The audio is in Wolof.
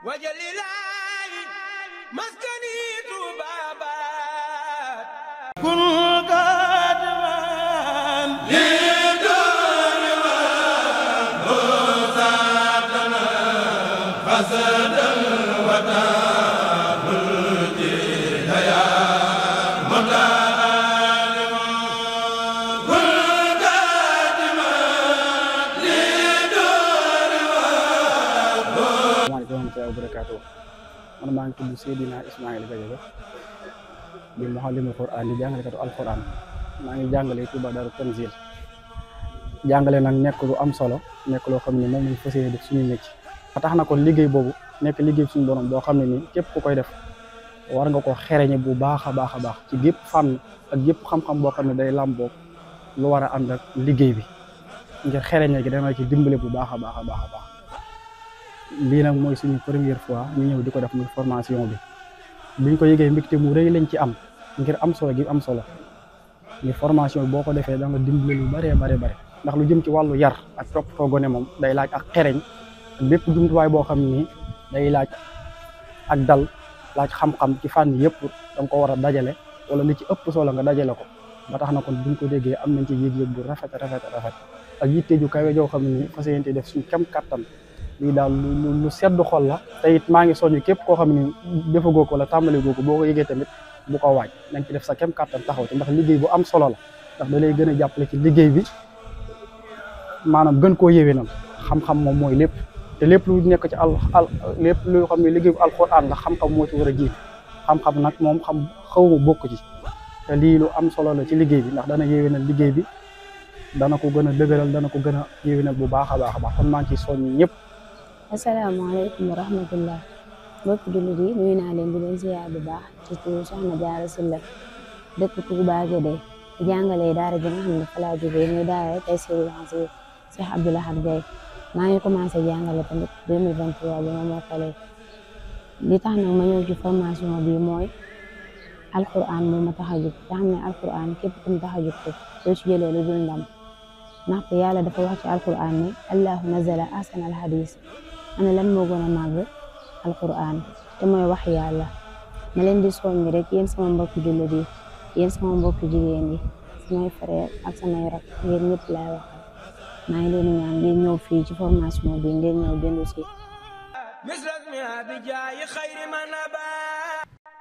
wajalilaahi maskani tuubaabaat kun kaadman li dooni man husaatana fasadal wataabul jidaya man maa ngi tudd Seydina Ismaïla Gadiaga di muallimul Qur'an di jàngalekatu alquran maa ngi jàngale Touba Darou Tanzil jàngale nag nekk lu am solo nekk loo xam ne moom lañ fas yéene def suñu métier ba tax na kon liggéey boobu nekk liggéey suñu borom boo xam ne nii képp ku koy def war nga ko xereñe bu baax a baax a baax ci gépp fànn ak gépp xam-xam boo xam ne day làmboo lu war a ànd ak liggéey bi ngir xereñe gi dana ci dimbale bu baax a baax a baax a baax lii nag mooy suñu première fois ñu ñëw di ko def muy formation bi biñ ko yëgee mbégte mu rëy lañ ci am ngir am solo gi am solo ngir formation bi boo ko defee da nga dimbale lu bare ndax lu jëm ci wàllu yar ak toppatoo gone moom day laaj ak xereñ ak bépp jumtuwaay boo xam ni day laaj ak dal laaj xam-xam ci fànn yëpp da nga ko war a dajale wala li ci ëpp solo nga dajale ko ba tax na kon buñ ko déggee am nañ ci yëg-yëg bu rafet ak yitte ju kawe joo xam ni fas yéene def suñ kem kattan lii daal lu seddu xol la te it maa ngi soññ képp koo xam ni defagoo ko wala tàmbali goo ko boo ko yëgee tamit bu ko waaj nañ ci def sa kem kàttan taxaw ci ndax liggéey bu am solo la ndax da lay gën a jàppale ci liggéey bi maanaam gën koo yéwénal xam-xam moom mooy lépp te lépp lu nekk ci lépp lu xam ne liggéey bu alxuraan la xam-xam moo ci war a jiitu xam-xam nag moom xam xawma bokk ci te lii lu am solo la ci liggéey bi ndax dana yéwénal liggéey bi dana ko gën a dëgëral dana ko gën a yéwénal bu baax a baax kon maa ngi ciy soññ ñëpp. asalaamaaleykum wa rahmatullah mbokk jullit yi nuyu naa leen di leen ziyaar bu baax ci turu Soxna Jaara Sylla dëkk Touba Guédé jàngale daara ji nga xam ne fa laa jógee muy daara Taysiroul Assir Cheikh Abdou Lahad Gaye maa ngi commencé jàngale tamit 2023 bi ma mokkalee li tax nag ma ñëw ci formation bi mooy alquran moo ma tax a jóg te xam ne alquran képp ku mu tax a jóg ko soo ci jëlee lu dul ndam ndaxte yàlla dafa wax ci alquran ne allahu nazala ahsan al hadis ana lan moo gën a màgg alquran te mooy wax yàlla ma leen di soññ rek yéen sama mbokki jullit yi yéen sama mbokki jigéen yi samay frère ak samay rak yéen ñëpp laay waxal maa ngi leen di ñaan ngeen ñëw fii ci formation bi ngeen ñëw jëndu si